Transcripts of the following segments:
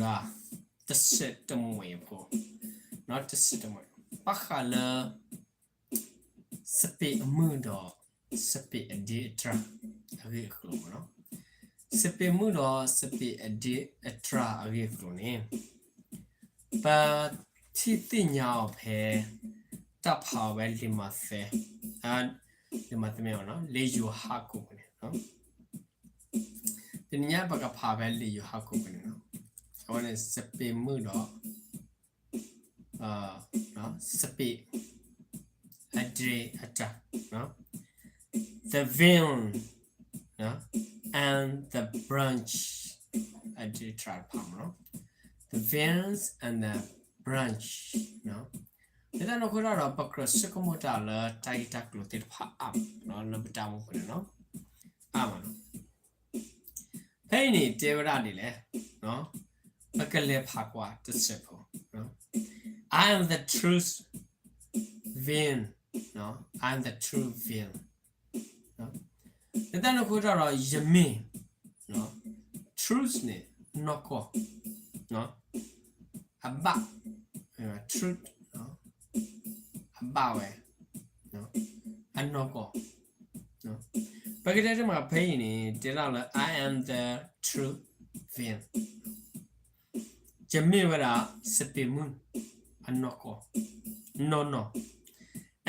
တၢ်ကတိၤလၢ တဆံတမှဲးဖိ, တဆံတမှဲး, ဘၣ်ဃးလၢ စပံးအမုၢ်ဒီး စပံးအဒ့အတြၢ်အဂ့ၢ်အကျိၤမ့ၢ်နီၤ. စပံးမုၢ်ဒီးစပံးအဒ့အတြၢ်အဂ့ၢ်အကျိၤန့ၣ် ပထံၣ်သ့ၣ်ညါအီၤဖဲ တၢ်ဖးအီၤဖဲလံာ်မးသဲ, လံာ်မးသဲမ့ၢ်နီၤ, လံာ်ယိၤဟၣ်ကိာ်ပူၤန့ၣ်, တနံၤညါပကဖးဖဲလံာ်ယိၤဟၣ်ကိာ်ပူၤန့ၣ်နီၤ. အဝဲန့ၣ် စပံးမုၢ်ဒီး စပံး အဒ့အတြၢ်, the vine, and the branch, အဒ့အတြၢ်တဖၣ်မ့ၢ်နီၤ, the vines and the branch. လၢတၢ်န့ၣ်အဃိတၢ်ဒီး ပကြၢးဆိကမိၣ်တၢ်လၢတၢ်ဂ့ၢ်တၢ်ကျိၤသ့ၣ်တဖၣ်အါမးနီၤ, လၢပတၢ်အိၣ်မူပူၤန့ၣ်နီၤ, အါမးနီၤ. ဖဲအံၤန့ၣ်တဲဝဲဒၣ်ဒ်လဲၣ်, ပကလဲၤဖးကွၢ်တစဲးဖိ, I am the true vine, I am the true vine. လၢတၢ်န့ၣ်အဃိတၢ်ဒီး ယမ့ၢ် truth န့ၣ် နီၢ်ကီၢ် အဘၣ်, truth အဘၣ်ဝဲ အနီၢ်ကီၢ်, ပကတဲတမးဖဲအံၤန့ၣ် တဲဒၣ်လၢ I am the true vine. ယမ့ၢ်ဝဲဒၣ်စပံးမုၢ်အနီၢ်ကီၢ်, နီၢ်နီၢ်,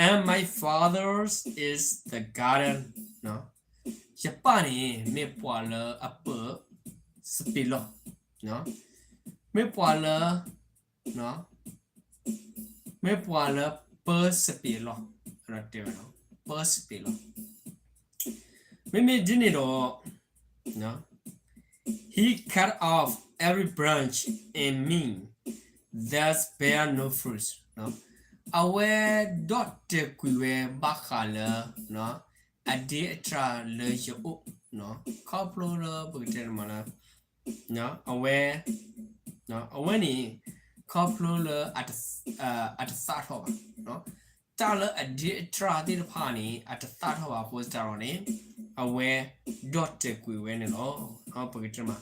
and my father's is the garden. ယပၢ်န့ၣ် မ့ၢ်ပှၤလၢအပၢစပံးလီၢ်, မ့ၢ်ပှၤလၢ မ့ၢ်ပှၤလၢပၢစပံးလီၢ်, တဲဝဲ ပၢစပံးလီၢ်, မ့မ့ၢ်ဒ်န့ၣ်ဒီး he cut off every branch in me that bear no fruit. အဝဲဒီၣ်တဲာ်ကွံာ်ဝဲဘၣ်ဃးလၢ အဒ့အတြၢ်လၢယအိၣ်, ခီဖျိလၢပကတဲတမးလၢ အဝဲ အဝဲန့ၣ် ခီဖျိလၢ အတသၣ်ထီၣ်ဘၣ်, တၢ်လၢအဒ့အတြၢ်သ့ၣ်တဖၣ်န့ၣ် အတသၣ်ထီၣ်ဘၣ်အဃိသတးဒီးန့ၣ် အဝဲဒီၣ်တဲာ်ကွံာ်ဝဲန့ၣ်လီၤ. ပကတဲမး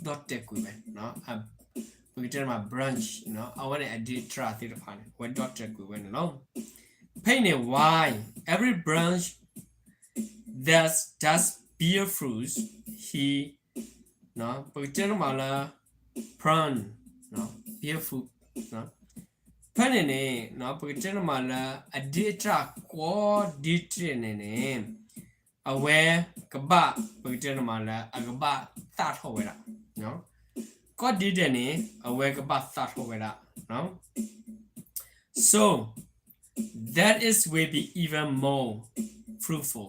ဒီၣ်တဲာ်ကွံာ်ဝဲ, ပကတဲမး branch အဝဲန့ၣ်အဒ့အတြၢ်သ့ၣ်တဖၣ်န့ၣ် အဝဲဒီၣ်တဲာ်ကွံာ်ဝဲန့ၣ်လီၤ. ဖဲအံၤန့ၣ် why every branch that does bear fruit he ပကတဲတမးလၢ prune, bear fruit, ဖဲန့ၣ်န့ၣ် ပကတဲတမးလၢ အဒ့အတြၢ်ကိးဒံတဲာ်န့ၣ်န့ၣ် အဝဲကဘၣ် ပကတဲတမးလၢ အကဘၣ်သၣ်ထီၣ်ဝဲဒၣ်, ကိးဒံတဲာ်န့ၣ် အဝဲကဘၣ်သၣ်ထီၣ်ဝဲဒၣ် so that it will be even more fruitful.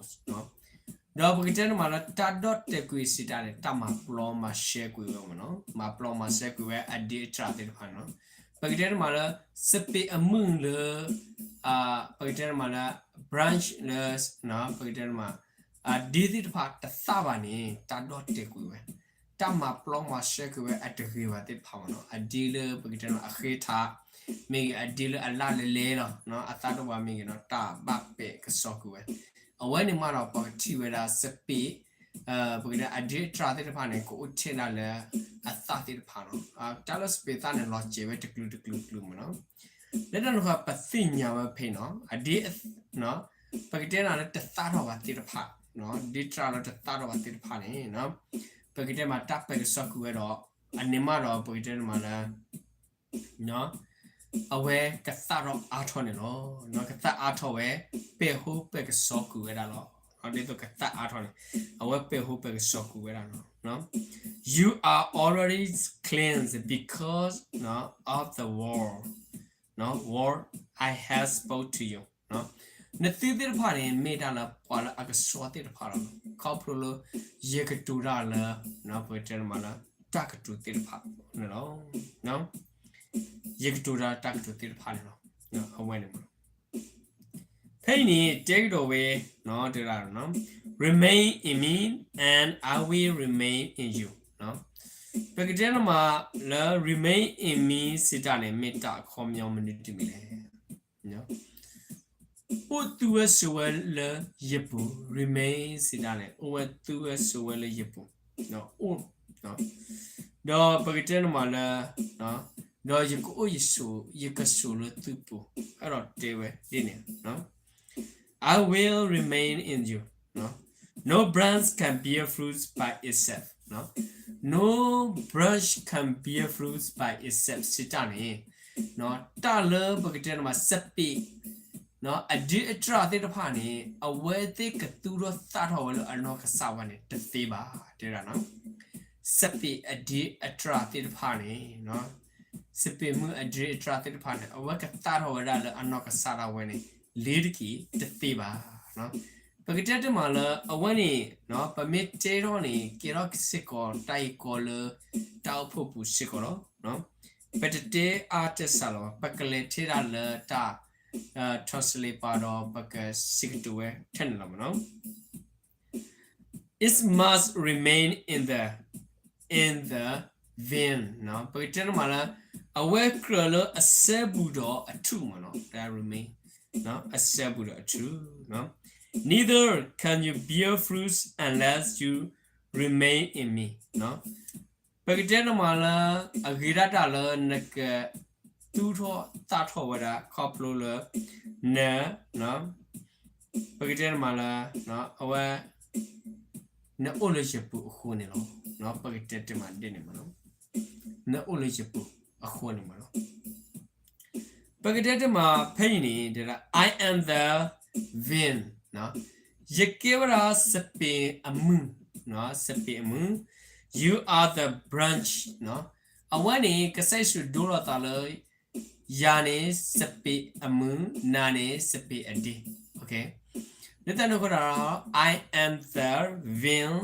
ဒီးပကတဲတမးလၢ တၢ်ဒီၣ်တဲာ်ကွံာ်စံးတၢ်န့ၣ် တၢ်မၤပျီမၤရှဲကွံာ်ဝဲမ့ၢ်နီၤ, မၤပျီမၤရှဲကွံာ်ဝဲအဒ့အတြၢ်သ့ၣ်တဖၣ်န့ၣ်လီၤ. ပကတဲတမးလၢ စပံးအမုၢ်လၢ ပကတဲတမးလၢ branch လၢ ပကတဲတမး အဒ့သ့ၣ်တဖၣ်တသၣ်ဘၣ်န့ၣ် တၢ်ဒီၣ်တဲာ်ကွံာ်ဝဲ, တၢ်မၤပျီမၤရှဲကွံာ်ဝဲအတဂ့ၤဘၣ်သ့ၣ်တဖၣ်မ့ၢ်နီၤ, အဒ့လၢပကတဲတမး အဃ့ထး မ့ၢ်ဂ့ၤ အဒ့လၢအလၢ်လဲလဲလီၤ အသၣ်ဒိၣ်ဝါမ့ၢ်ဂ့ၤနီၤ တၢ်ဘၣ်ပဲာ်ကစီၣ်ကွံာ်ဝဲ, အဝဲန့ၣ်မးဒီး ပှၤကထံၣ်ဝဲဒၣ်စပံး ပကတဲအဒ့အတြၢ်သ့ၣ်တဖၣ်န့ၣ် ကအိၣ်ထဲဒၣ်လၢအသၣ်သ့ၣ်တဖၣ်လီၤ. တၢ်လၢစပံးသၣ်န့ၣ် လီၤစဲၤဝဲတကျုၤတကျုၤတကျုၤမ့ၢ်နီၤ. လၢတၢ်န့ၣ်ဃီ ပသ့ၣ်ညါဝဲဖဲနီၤ အဒ့ ပကတဲနၤလၢတသၣ်ထီၣ်ဘၣ်သ့ၣ်တဖၣ်, ဒ့တြၢ်လၢတသၣ်ထီၣ်ဘၣ်သ့ၣ်တဖၣ်န့ၣ် ပကတဲမးတၢ်ပဲာ်ကစီၣ်ကွံာ်ဝဲဒီး အန့ၣ်မးဒီး ပကတဲမးလၢ အဝဲကသၣ်ထီၣ်အါထီၣ်န့ၣ်လီၤ. ကသၣ်အါထီၣ်ဝဲ ပဲာ်ဟိပဲာ်ကစီၣ်ကွံာ်ဝဲဒၣ်လီၤ. ဒ်သိးကသၣ်အါထီၣ်န့ၣ် အဝဲပဲာ်ဟိပဲာ်ကစီၣ်ကွံာ်ဝဲဒၣ်လီၤ. You are already cleansed because of the word, word I have spoke to you. နသုသ့ၣ်တဖၣ်န့ၣ် မ့ၢ်ဒၣ်လၢပှၤလၢအကဆှီသ့ၣ်တဖၣ်လီၤ. ခီဖျိလၢ ယကတိၤတၢ်လၢ ပကတဲမးလၢ တၢ်ကတိၤသ့ၣ်တဖၣ်န့ၣ်လီၤ. ယကတိၤတၢ်လၢတၢ်ကတိၤသ့ၣ်တဖၣ်န့ၣ်လီၤ. အဝဲန့ၣ်မး ဖဲအံၤန့ၣ် တဲကဒီးဝဲ တဲဒၣ် Remain in me and I will remain in you. ပကတဲနမးလၢ remain in me စံးတၢ်န့ၣ် မ့ၢ်တၢ်အခီပညီမနုၤတမံၤလဲၣ်. အိၣ်သုဝဲဆိးဝဲလၢယပူၤ, remain စံးတၢ်န့ၣ် အိၣ်ဝဲသုဝဲဆိးဝဲလၢယပူၤ, အိၣ် ဒီးပကတဲန့ၣ်မးလၢ ဒီးယကအိၣ်ယဆိး, ယကဆိးလၢသုပူၤ, အဲၣ်ဒိးတဲဝဲဒ်န့ၣ် I will remain in you. No branch can bear fruits by itself. No branch can bear fruits by itself စံးတၢ်န့ၣ် တၢ်လၢပကတဲန့ၣ်မး စပံး အဒ့အတြၢ်သ့ၣ်တဖၣ်န့ၣ် အဝဲသ့ၣ်ကသူၣ်ထီၣ်သၣ်ထီၣ်ဝဲလၢအနီၢ်ကစၢ်ဝဲန့ၣ် တသ့ဘၣ် တဲဒၣ် စပံးအဒ့အတြၢ်သ့ၣ်တဖၣ်န့ၣ် စပံးမုၢ်အဒ့အတြၢ်သ့ၣ်တဖၣ်န့ၣ် အဝဲကသၣ်ထီၣ်ဝဲဒၣ်လၢအနီၢ်ကစၢ်ဒၣ်ဝဲန့ၣ် လ့ၤတက့ၤ တသ့ဘၣ်. ပကတဲတမးလၢအဝဲန့ၣ် ပမ့ၢ်တဲထီၣ်န့ၣ် ကဲထီၣ်စ့ၢ်ကီးတၢ်ဂ့ၢ်ကီလၢတၢ်အိၣ်ဖှိၣ်ပူၤစ့ၢ်ကီးလီၤ. ပတတဲအါတဲစှၤလီၤဘၣ်, ပကလဲၤထဲဒၣ်လၢတၢ် translate ပှၤဒီး ပကစံးကတိၤဝဲထဲန့ၣ်လီၤမးနီၤ. It must remain in the, in the vine. ပကတဲန့ၣ်မးလၢ အဝဲကြၢးလၢအစဲဘူးဒီးအထူၣ်မးနီၤ, တၢ် remain အစဲဘူးဒီးအထူၣ် Neither can you bear fruits unless you remain in me. ပကတဲန့ၣ်မးလၢ အဂ့ၤဒၣ်တၢ်လၢနက သူၣ်ထီၣ်သၣ်ထီၣ်ဝဲဒၣ်ခီဖျိလၢ န ပကတဲန့ၣ်မးလၢ အဝဲ နအိၣ်လၢယပူၤအဃိန့ၣ်လီၤ. ပကတဲတမးဒ်န့ၣ်မး နအိၣ်လၢယပူၤအဃိန့ၣ်မးလီၤ. ပကတဲတမးဖဲအံၤန့ၣ် I am the vine, ယကဲဝဲဒၣ်စပံးအမုၢ်, စပံးအမုၢ်, you are the branch. အဝဲန့ၣ် ကစၢ်ယ့ၣ်ၡူးဒိလီၤသးလၢ ယၤန့ၣ် စပံးအမုၢ်, နၤန့ၣ် စပံးအဒ့ လၢတၢ်န့ၣ်အဃိဒီး I am the vine,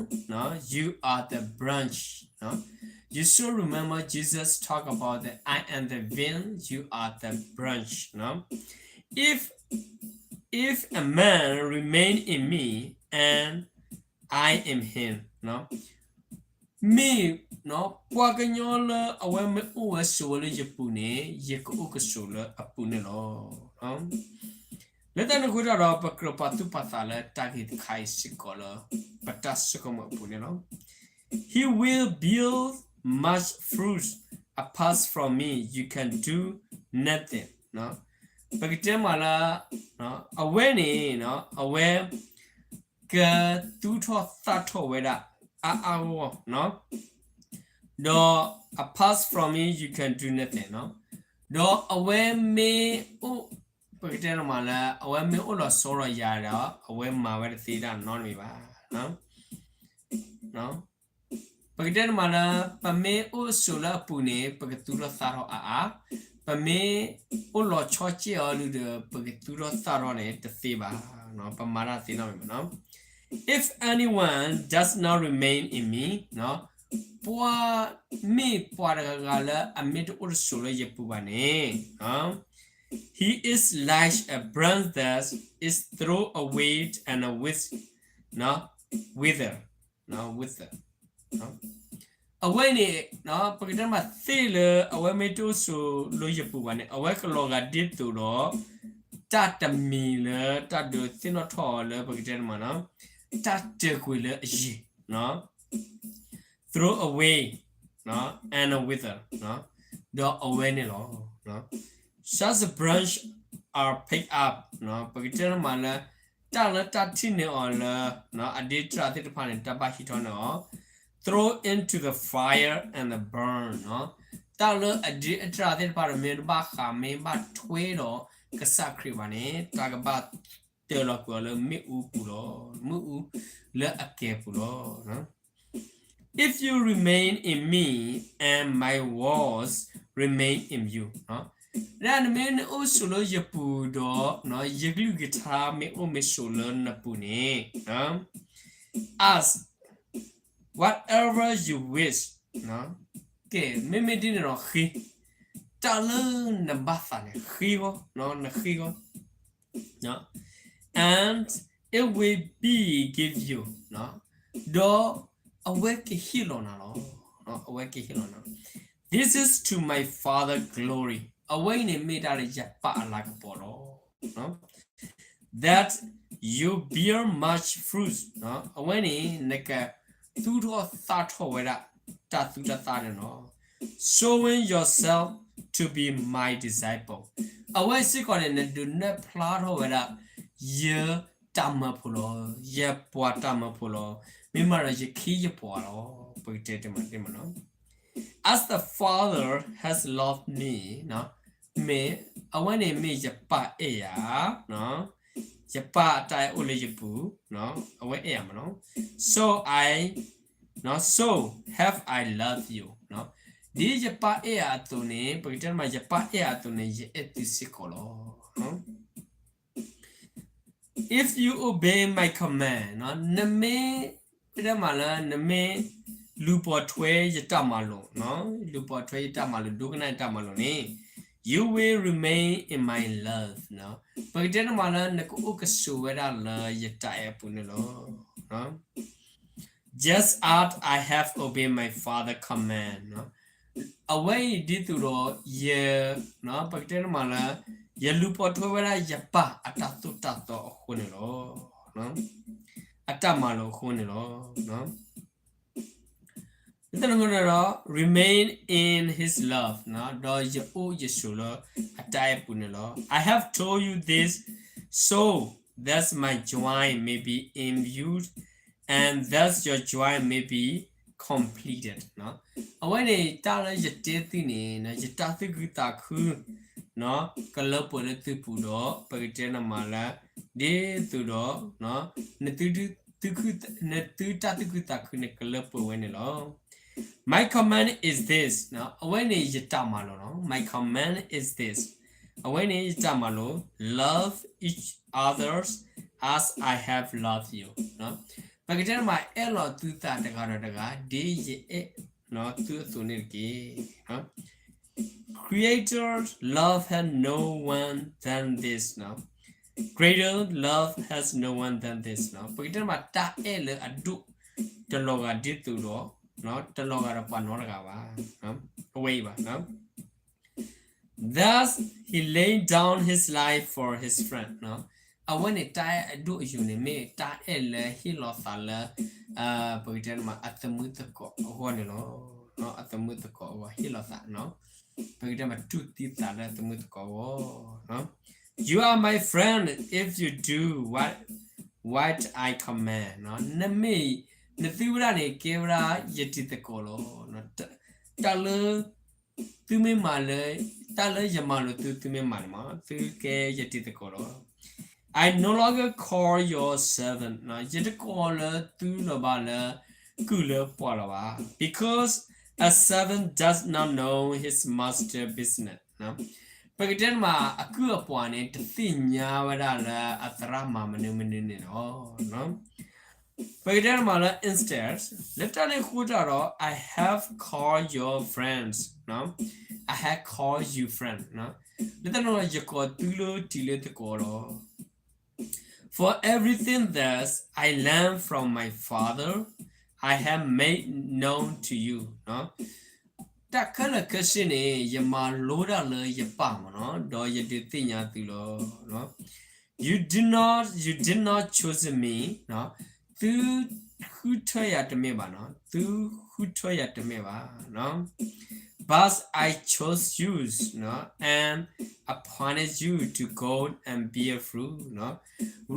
you are the branch. You should remember Jesus talk about the I am the vine, you are the branch. If, if a man remain in me and I in him, မ့ၢ် ပှၤကညီလၢအဝဲမ့ၢ်အိၣ်ဝဲဆိးဝဲလၢယပူၤန့ၣ် ယကအိၣ်ကဆိးလၢအပူၤန့ၣ်လီၤ. လၢတၢ်န့ၣ်အဃိဒီး ပကြၢးပာ်သူၣ်ပာ်သးလၢတၢ်ဂ့ၢ်တခါအံၤစ့ၢ်ကီးလၢ ပတၢ်ဆိကမိၣ်အပူၤန့ၣ်လီၤ. He will bear much fruit, apart from me you can do nothing. ပကတဲမးလၢ အဝဲန့ၣ် အဝဲ ကသူၣ်ထီၣ်သၣ်ထီၣ်ဝဲဒၣ် အါအါဂီၢ်ဂီၢ် ဒီး apart from me you can do nothing. ဒီးအဝဲမ့ၢ်အိၣ် ပကတဲန့ၣ်မးလၢ အဝဲမ့ၢ်အိၣ်လီၤဆီဒီးယၤဒီး အဝဲမၤဝဲတသ့တၢ်နီတမံၤဘၣ်. ပကတဲန့ၣ်မးလၢ ပမ့ၢ်အိၣ်ဆိးလၢအပူၤန့ၣ် ပကသူၣ်ထီၣ်သၣ်ထီၣ်အါအါ, ပမ့ၢ်အိၣ်လီၤဆီကဲအီၤဒုဒီး ပကသူၣ်ထီၣ်သၣ်ထီၣ်န့ၣ် တသ့ဘၣ်, ပမၤတၢ်သ့နီတမံၤဘၣ်နီၤ. If anyone does not remain in me, ပှၤမ့ၢ်ပှၤတဂၤဂၤလၢအမ့ၢ်တအိၣ်တဆိးလၢယပူၤဘၣ်န့ၣ် he is like a branch that is thrown away and with, wither, wither. အဝဲန့ၣ် ပကတဲမးသ့ၣ်လၢအဝဲမ့ၢ်တအိၣ်ဆိးလၢယပူၤဘၣ်န့ၣ် အဝဲကလီၤဂာ်ဒ်သိးဒီး တၢ်တမံၤလၢတၢ်ဒုးသ့ၣ်နီၣ်ထီၣ်အီၤလၢပကတဲမးနီၤ တၢ်တၢၢ်ကွံာ်လၢအယံၤ throw away and wither ဒီးအဝဲန့ၣ်လီၤ. Such branch are picked up ပကတဲမးလၢ တၢ်လၢတၢ်ထံၣ်န့ၢ်အီၤလၢ အဒ့တြၢ်သ့ၣ်တဖၣ်န့ၣ် တၢ်ဘၣ်ဟံးထီၣ်န့ၢ်အီၤ thrown into the fire and burn တၢ်လၢအဒ့အတြၢ်သ့ၣ်တဖၣ်န့ၣ် မ့ၢ်တဘၣ်ဃးမ့ၢ်ဘၣ်ထွဲဒီးကစၢ်ခရံာ်ဘၣ်န့ၣ် တၢ်ကဘၣ်တၢၢ်လီၤကွံာ်အီၤလၢမ့ၣ်အူပူၤလီၤ. မ့ၣ်အူလၢအကဲၤပူၤလီၤ. If you remain in me and my words remain in you ဒ်နမ့ၢ်နအိၣ်ဆိးလၢယပူၤဒီး ယကလုၢ်ကထါမ့ၢ်အိၣ်မ့ၢ်ဆိးလၢနပူၤန့ၣ် ask whatever you wish ကဲ မ့မ့ၢ်ဒ်န့ၣ်ဒီးဃ့ တၢ်လၢနဘၣ်သးန့ၣ် ဃ့ဂီၢ် နဃ့ဂီၢ် and it will be give you ဒီးအဝဲကဟ့ၣ်လီၤနၤလီၤ. အဝဲကဟ့ၣ်လီၤနၤလီၤ. This is to my Father glory အဝဲအံၤန့ၣ်မ့ၢ်ဒၣ်လၢ ယပၢ်အလၤကပီၤလီၤ. that you bear much fruit အဝဲန့ၣ် နကသူၣ်ထီၣ်သၣ်ထီၣ်ဝဲဒၣ် တၢ်သူၣ်တၢ်သၣ်န့ၣ်လီၤ. Showing yourself to be my disciple. အဝဲစ့ၢ်ကီးန့ၣ် နဒုးနဲၣ်ဖျါထီၣ်ဝဲဒၣ် ယတၢ်မၢဖိလီၤ, ယပှၤတၢ်မၢဖိလီၤ, မ့ၢ်မးဒီးယခ့ယပှၤလီၤ, ပကတဲတမံၤတမံၤလီၤ. As the Father has loved me, မ့ၢ်အဝဲန့ၣ်မ့ၢ်ယပၢ်အဲၣ်ယၤ, ယပၢ်တၢ်အဲၣ်အိၣ်လၢယပူၤ, အဝဲအဲၣ်ယၤမးလီၤ. So I, so have I loved you. ဒ်ယပၢ်အဲၣ်ယၤအသိးန့ၣ်, ပကတဲမး ယပၢ်အဲၣ်ယၤအသိးန့ၣ် ယအဲၣ်သုစ့ၢ်ကီးလီၤ. If you obey my command, နမ့ၢ်, ပကတဲမးလၢ နမ့ၢ်လူၤပိာ်ထွဲယတၢ်မၤလိာ်, လူၤပိာ်ထွဲယတၢ်မၤလိာ်, ဒိကနၣ်ယတၢ်မၤလိာ်န့ၣ်, you will remain in my love. ပကတဲမးလၢ နကအိၣ်ကဆိးဝဲဒၣ်လၢယတၢ်အဲၣ်အပူၤန့ၣ်လီၤ. Just as I have obeyed my Father command. အဝဲအံၤဒ်သိးဒီးယ, ပကတဲမးလၢ ယလူၤပိာ်ထွဲဝဲဒၣ်ယပၢ်အတၢ်သိၣ်တၢ်သီအဃိန့ၣ်လီၤ. အတၢ်မၤလိာ်အဃိန့ၣ်လီၤ. လၢတၢ်န့ၣ်အဃိဒီး remain in his love, ဒီးယအိၣ်ယဆိးလၢအတၢ်အဲၣ်ပူၤန့ၣ်လီၤ. I have told you this so that my joy may be in you and that your joy may be completed. အဝဲန့ၣ် တၢ်လၢယတဲသုန့ၣ် ယတၢ်သူၣ်ခုသးခု ကလၢပှဲၤလၢသုပူၤဒီး ပကတဲနမးလၢ ဒ်သိးဒီး နသုတၢ်သူၣ်ခုသးခုန့ၣ် ကလၢပှဲၤဝဲန့ၣ်လီၤ. My command is this, အဝဲန့ၣ်ယတၢ်မၤလိာ်လီၤ. My command is this, အဝဲန့ၣ်ယတၢ်မၤလိာ်, love each others as I have loved you. ပကတဲနမး အဲၣ်လီၤသုသးတဂၤဒီးတဂၤ ဒ်ယအဲၣ်သုအသိးန့ၣ်တက့ၢ်. Greater love has no one than this, no. Greater love has no one than this, no. ပကတဲမး တၢ်အဲၣ်လၢအဒိၣ်တလီၤဂာ်ဒ်သိးဒီး, တလီၤဂာ်ဒီးပှၤနီတဂၤဘၣ်, အဝဲအံၤဘၣ်. Thus he laid down his life for his friend, အဝဲန့ၣ် တၢ်အဲၣ်အဒိၣ်အယိာ်န့ၣ် မ့ၢ်တၢ်အဲၣ်လၢဟ့ၣ်လီၤသးလၢ ပကတဲမး အသမုာ်သကိးအဂီၢ်န့ၣ်လီၤ. အသမုာ်သကိးအဂီၢ် ဟ့ၣ်လီၤသး, ပကတဲမး တူၢ်သံသးလၢအသမုာ်သကိးအဂီၢ်. You are my friend if you do what, what I command, နမ့ၢ်, နသုဝဲဒၣ်န့ၣ် ကဲဝဲဒၣ်ယတံၤသကိးလီၤ. တၢ်လၢ သုမ့ၢ်မၤလၢ, တၢ်လၢယမၤလိာ်သု သုမ့ၢ်မၤန့ၣ်မး သုကဲယတံၤသကိးလီၤ. I no longer call you servant, ယတကိးလၢသုလၢၤဘၣ်လၢ ကုၢ်လၢပှၤလၢၤဘၣ်. Because a servant does not know his master's business, ပကတဲမး အကုၢ်အပှၤန့ၣ် တသ့ၣ်ညါဝဲဒၣ်လၢအသရၣ်မၤမနုၤမနုၤန့ၣ်လီၤ. ပကတဲမးလၢ instead, လၢတၢ်န့ၣ်အဃိတၢ်ဒီး I have called you friends, I have called you friend, လၢတၢ်န့ၣ် ယကိးသုလၢတံၤလၢသကိးလီၤ. For everything that I learned from my Father, I have made known to you. တၢ်ခဲလၢာ်ခဲဆ့န့ၣ် ယမၤလိတၢ်လၢယပၢ်မးနီၤ, ဒီးယဒုးသ့ၣ်ညါသုလီၤ. You do not, you did not choose me, သုဃုထၢယၤတမ့ၢ်ဘၣ်နီၤ, သုဃုထၢယၤတမ့ၢ်ဘၣ်. But I chose you, and appointed you to go and bear fruit.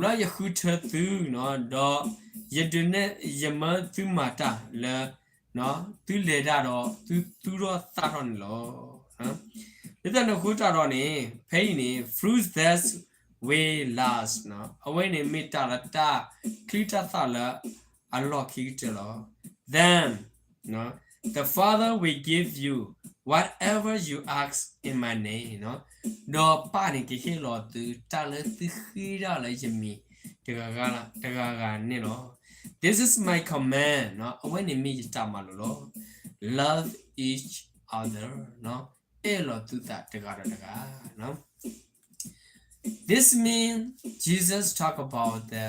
ဝံၤလီၤယဃုထၢသု, ဒီးယဒုးနဲၣ်ယမၢသုမၤတၢ်လၢ သုလဲၤတၢ်ဒီးသုသူၣ်ထီၣ်သၣ်ထီၣ်န့ၣ်လီၤ. လၢတၢ်န့ၣ်အဃိတၢ်ဒီးန့ၣ် ဖဲအံၤန့ၣ် fruit that will last, အဝဲန့ၣ်မ့ၢ်တၢ်လၢတၢ်ချံတၢ်သၣ်လၢအလီၢ်ခံကတၢၢ်လီၤ. Then the Father will give you whatever you ask in my name, ဒီးပၢ်န့ၣ်ကဟ့ၣ်လီၤသုတၢ်လၢသုဃ့တၢ်လၢယမံၤတဂၤဂၤန့ၣ်လီၤ. This is my command, အဝဲန့ၣ်မ့ၢ်ယတၢ်မၤလိာ်လီၤ. Love each other, အဲၣ်လီၤသုသးတဂၤဒီးတဂၤ. This means Jesus talk about the,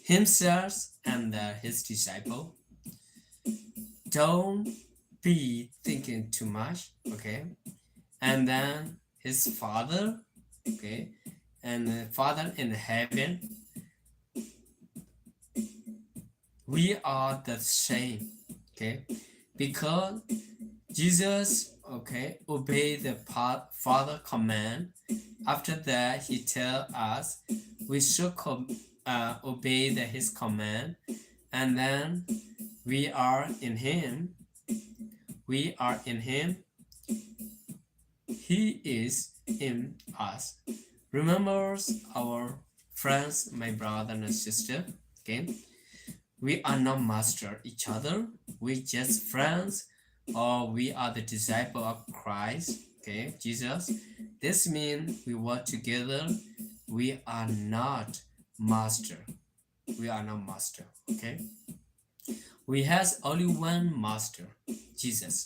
himself and the, his disciple. Don't be thinking too much, okay? And then his Father, okay? And the Father in heaven, we are the same, okay? Because Jesus, okay, obey the pa- Father command. After that, he tell us we should com- uh, obey the, his command, and then we are in him. We are in him. He is in us. Remembers our friends, my brother and sister. Okay, we are not master each other. We just friends, or we are the disciple of Christ. Okay, Jesus. This means we work together. We are not master. We are not master. Okay. We has only one master, Jesus.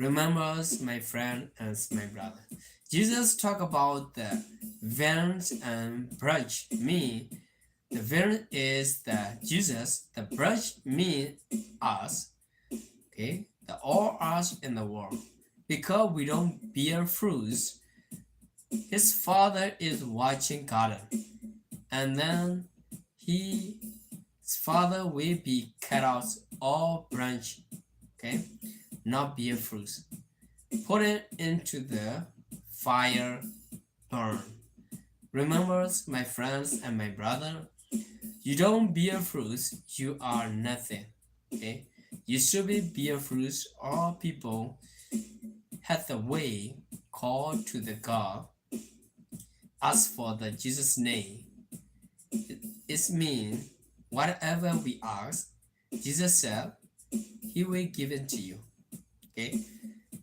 Remembers my friend and my brother. Jesus talk about the vines and branch. Me, the vine is the Jesus, the branch me us. Okay, the all us in the world. Because we don't bear fruits, his father is watching garden. And then he, his father will be cut out all branch, okay, not bear fruits. Put it into the fire burn. Remembers my friends and my brother, you don't bear fruits, you are nothing. Okay? You should be bear fruits. All people have the way call to the God. Ask for the Jesus name. It, it means whatever we ask, Jesus said, he will give it to you. Okay?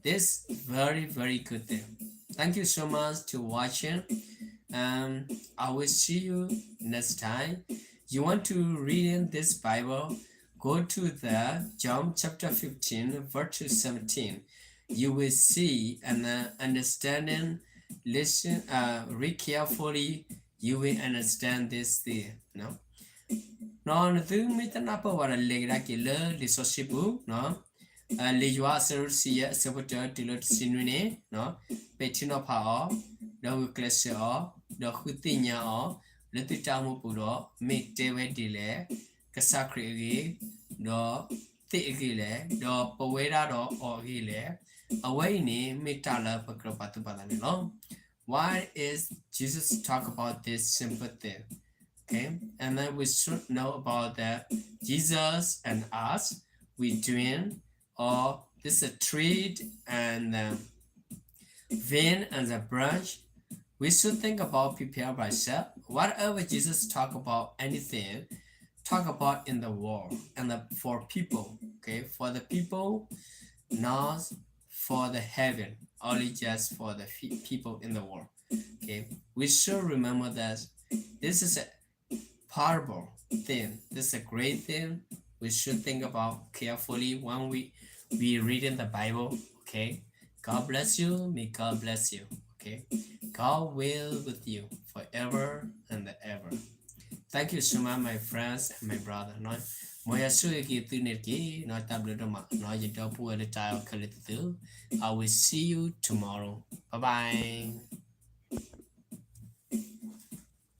This very, very good thing. Thank you so much to watching. Um, I will see you next time. You want to read in this Bible, go to the John chapter fifteen, verse seventeen. You will see and uh, understanding, listen, uh, read carefully. You will understand this thing. No? နီၢ်နသုမ့ၢ်တနၢ်ပၢၢ်ဝဲဒီးလဲၤကဒါက့ၤလၢလံာ်စီဆှံပူၤ, လံာ်ယိၤဟၣ်အဆၢဒိၣ်တဆံယဲၢ် အဆၢဖိတၢတုၤလၢတဆံနွံန့ၣ်, ပထံၣ်နီၤဖးအီၤ, ဒီးဂုာ်ကျဲးစၢးအီၤ, ဒီးဃုသ့ၣ်ညါအီၤ, လၢသုတၢ်အိၣ်မူပူၤဒီး မ့ၢ်တဲဝဲဒ်လဲၣ်, ကစၢ်ခရံာ်အဂ့ၢ်, ဒီးသ့ၣ်အဂ့ၢ်လဲၣ်, ဒီးပဝဲဒၣ်ဒီးအီၤအဂ့ၢ်လဲၣ်, အဝဲအံၤန့ၣ် မ့ၢ်တၢ်လၢပကြၢးပာ်သူၣ်ပာ်သးန့ၣ်လီၤ. Why is Jesus talk about this simple thing? Okay, and then we should know about that Jesus and us, we doing, or this a tree and the vine and the branch. We should think about prepare ourselves. Whatever Jesus talk about anything, talk about in the world and the, for people. Okay, for the people, not for the heaven, only just for the people in the world. Okay, we should remember that this is a parable thing. This is a great thing we should think about carefully when we we reading the Bible. Okay, God bless you. May God bless you. Okay, God will with you forever and ever. Thank you so much, my friends and my brother. မ်ယွၤဆိၣ်ဂ့ၤက့ၤသုန့ၣ်တက့ၢ်. တၢ်ဘျုးဒိၣ်မး. ယဒီပုၢ်ဝဲၢ်လၢတၢ်အဲၣ်ခဲလၢာ်သ့ၣ်သု, I will see you tomorrow. Bye bye.